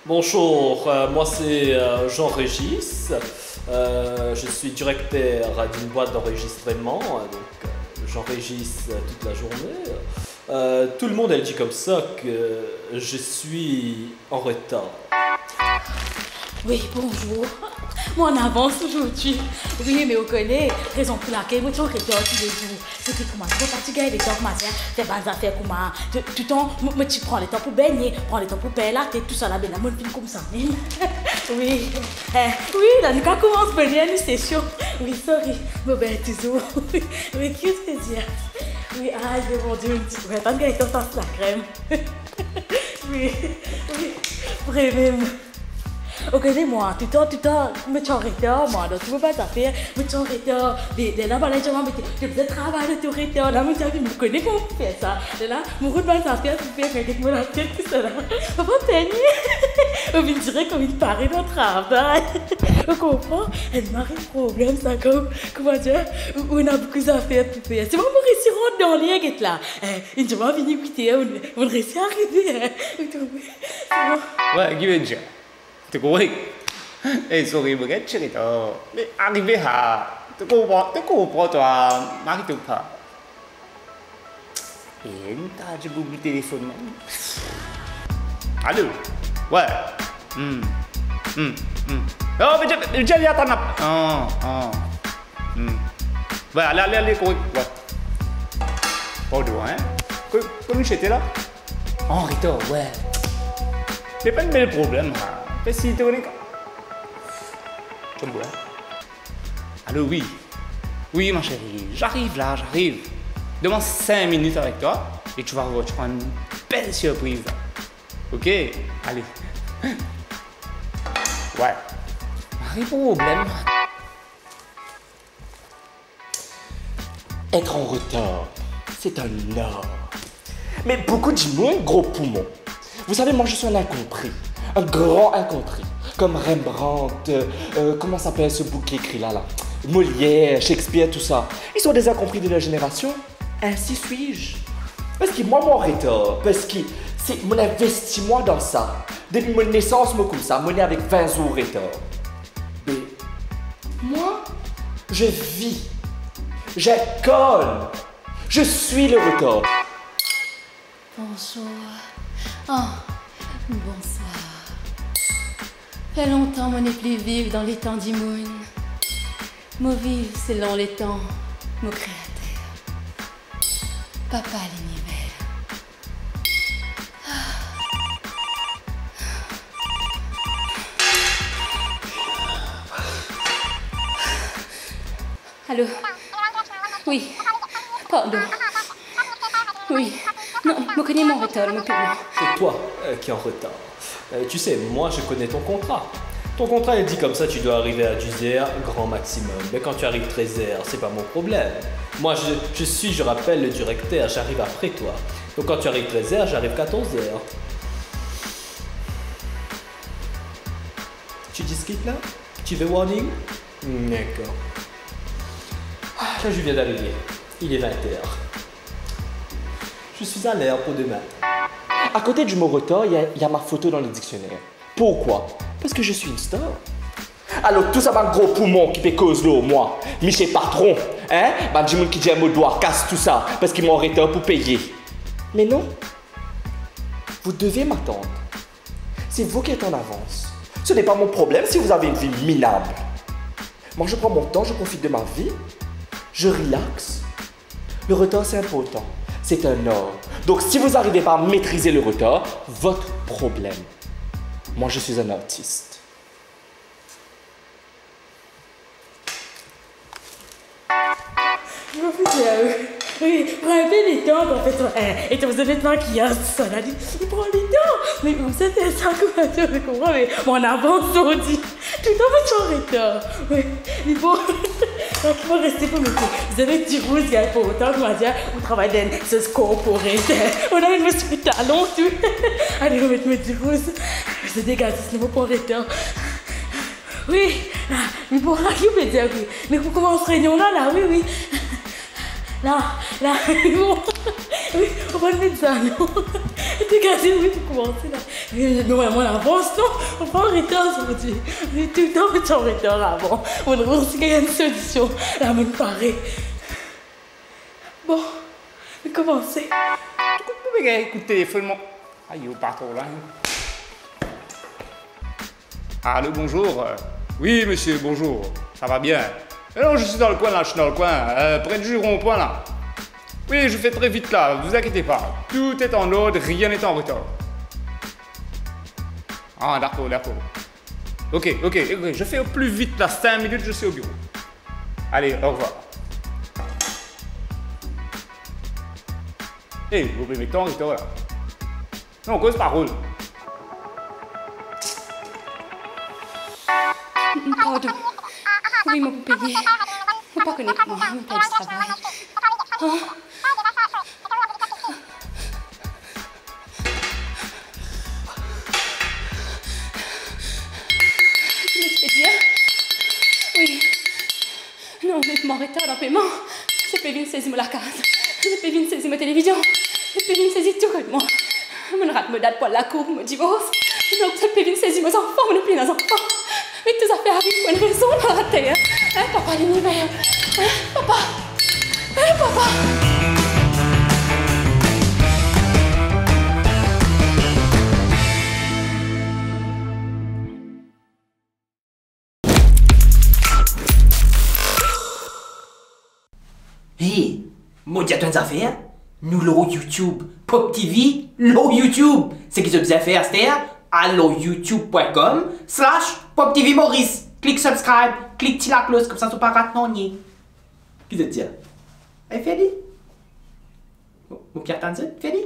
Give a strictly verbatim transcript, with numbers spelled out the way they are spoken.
Bonjour, euh, moi c'est, euh, Jean-Régis. Euh, je suis directeur d'une boîte d'enregistrement, euh, donc, euh, j'enregistre, euh, toute la journée. Euh, tout le monde, elle dit comme ça que je suis en retard. Wi, bonzour. Mo an avans ozordi. Wi, me ou kone, rezon pou lakel mo ti an retar toulezour, se ki kouma mo pa ti gagn letan kouma fer, fer bann zafer kouma, tou, toutan, mo, mo ti pran letan pou begne, pran letan pou pey latet, tousala, be la, mo finn koumsa mem. Wi. Eh, wi, la, nou kapav koumans bone nou sesion. Wi, sorry. Mo bel touzour. Wi, wi, ki to pe dir? Wi, ay, Bondie, mo ti pou atann gagn letan sans lakrem. Wi, wi, vre mem. Ou kone mwa, toutan, toutan, mo ti an retar, mwa, dan tou mo bann zafer, mo ti an retar. Me lerla bann la ti dir mwa, me to, to bizin travay lor to retar. La, mo ti anvi, mo kone kouma pou fer sa. Lerla, mo rod bann zafer pou fer, get mo latet, tousala. Mo pa pegne. Ou vinn direk, ou vinn pare dan travay. Ou konpran? Enn mari problem sa, kom, kouma dir, ou, ou ena boukou zafer pou fer. Si mo, mo resi rant dan ler, get la. Eh, enn zour mo vini wit er, ou, ou resi arive, eh. Ou trouve? Bon. Wi, ki vedir? To korek. Eh, sorry, mo gagn ti retar. Me arive, ha. To konpran, to konpran, twa, mari to pa. Eh, nou ta dir boug telefonn mwa. Alo? Wi. Hmm. Hmm. Hmm. Oh, me, me, me, atann la. Ah, ah. Hmm. Wi, ale, ale, ale, korek. Wi. Pardon, hein. Ko-, kouma to ete la? An retar, wi. Me pa enn bel problem, ha. Me si to kone ka-, Konn bwar. Allô, oui. Oui, ma chérie, j'arrive là, j'arrive. Donne-moi cinq minutes avec toi et tu vas voir, tu auras une belle surprise. Ok, allez. Ouais. Mari problem. Être en retard, c'est un art. Mais beaucoup de monde, gros poumon. Vous savez, moi, je suis un incompris. Un grand incompris. Comme Rembrandt, euh, euh, comment s'appelle ce boug ki ekri la, la? Molière, Shakespeare, tout ça. Ils sont des incompris de leur génération. Ainsi suis-je. Parski mwa, mo an retar. Parski se, mo investi mwa dan sa. Depi mo nesans, mo koumsa, mo ne avek vin zour retar. Be, moi, je vis. J'incarne. Je suis le retard. Bonsoir. Ah, bonsoir. Fer lontan mo nepli viv dan letan dimoun. Mo viv selon letan mo Kreater, Papa Liniver. Allô? Oui. Pardon. Oui. Non, mo kone mo an retar, mo pe... C'est toi, euh, qui est en retard. Euh, tu sais, moi, je connais ton contrat. Ton contrat, il dit comme ça, tu dois arriver à dix heures, grand maximum. Mais quand tu arrives treize heures, c'est pas mon problème. Moi, je, je suis, je rappelle le directeur, j'arrive après toi. Donc quand tu arrives treize heures, j'arrive quatorze heures. Tu discutes là? Tu veux warning? D'accord. Ah, là, je viens d'arriver. Il est vingt heures. Je suis à l'heure pour demain. À côté du mot retard, il y a, il y a ma photo dans le dictionnaire. Pourquoi? Parce que je suis une star. Alor, tou sa bann gro poumon ki pe koz lor mwa, misie patron, hein? Bann dimoun ki dir mo dwa kas tou sa, parski mo an retar pou peye. Mais non, vous devez m'attendre. C'est vous qui êtes en avance. Ce n'est pas mon problème si vous avez une vie minable. Moi, je prends mon temps, je profite de ma vie, je relaxe. Le retard, c'est important. C'est un art. Donc, si vous n'arrivez pas à maîtriser le retard, votre problème. Moi, je suis un artiste. Mo pe dir ou, wi, pran inpe letan, an fet, eh, e to bizin met makiyaz, tousala, li, li pran letan. Me ou bizin fer sa kouma to, to konpran, me mo an avans ozordi. Toultan mo ti an retar. Wi, li bon. Donk, mo reste pou mete. Bizin met dirouz, li inportan, kouma dir, ou travay dan enn sos korporet. Mo ena enn mo sou talon, tou. Ale, mo met mo dirouz. Bizin degaze, sinon mo pran retar. Wi, la, li bon, la, ki ou pe dir, wi. Me pou koumans reynion la, la, wi, wi. La, la, li bon. Wi, ou pa met sa, non. Ti gade, wi, pou koumanse la. Eh, non, mwa, mwa an avans, non? Mwa an retar zordi. Mwa toultan an retar avan. Mo trouv si gagn enn solision. La, mo pare. Bon, nou koumanse. Kouma pou gagn kout telefon, mwa? Ayo, pa tro la, hein. Allô, bonjour. Euh, oui, monsieur, bonjour. Ça va bien? Euh, non, je suis dans le coin, là, je suis dans le coin, euh, près du rond-point, là. Oui, je fais très vite, là, vous inquiétez pas. Tout est en ordre, rien n'est en retard. Ah, d'accord, d'accord. Ok, ok, ok, je fais au plus vite, là, cinq minutes, je suis au bureau. Allez, au revoir. Eh, mo pe met tan an retar la. Non, koz parol. Pardon. Wi, mo pou peye. Mo pa kone kouma, mo perdi travay. Ah. Mo ti pe dir, wi. Non, me mwa an retar dan peman. Zot pe vinn sezi mo lakaz. Zot pe vinn sezi mo televizion. Zot pe vinn sezi tou kot mwa. Mo rat mo dat pou al lakour pou mo divors. Donk zot pe vinn sezi mo zanfan, mo nepli ena zanfan. Me tou zafer ariv pou enn rezon, mo rat. Hein, Papa Liniver? Hein, Papa? Hein, Papa? Hey, mo dir twa enn zafer, nou lor YouTube, Pop T V, lor YouTube. Seki zot bizin fer aster, al lor youtube point com slash Pop T V Maurice. Klik subscribe, klik ti laklos, koumsa zot pa rat nanye. Ki zot dir? Ay, fer li. Mo, mo ki atann zot, fer li.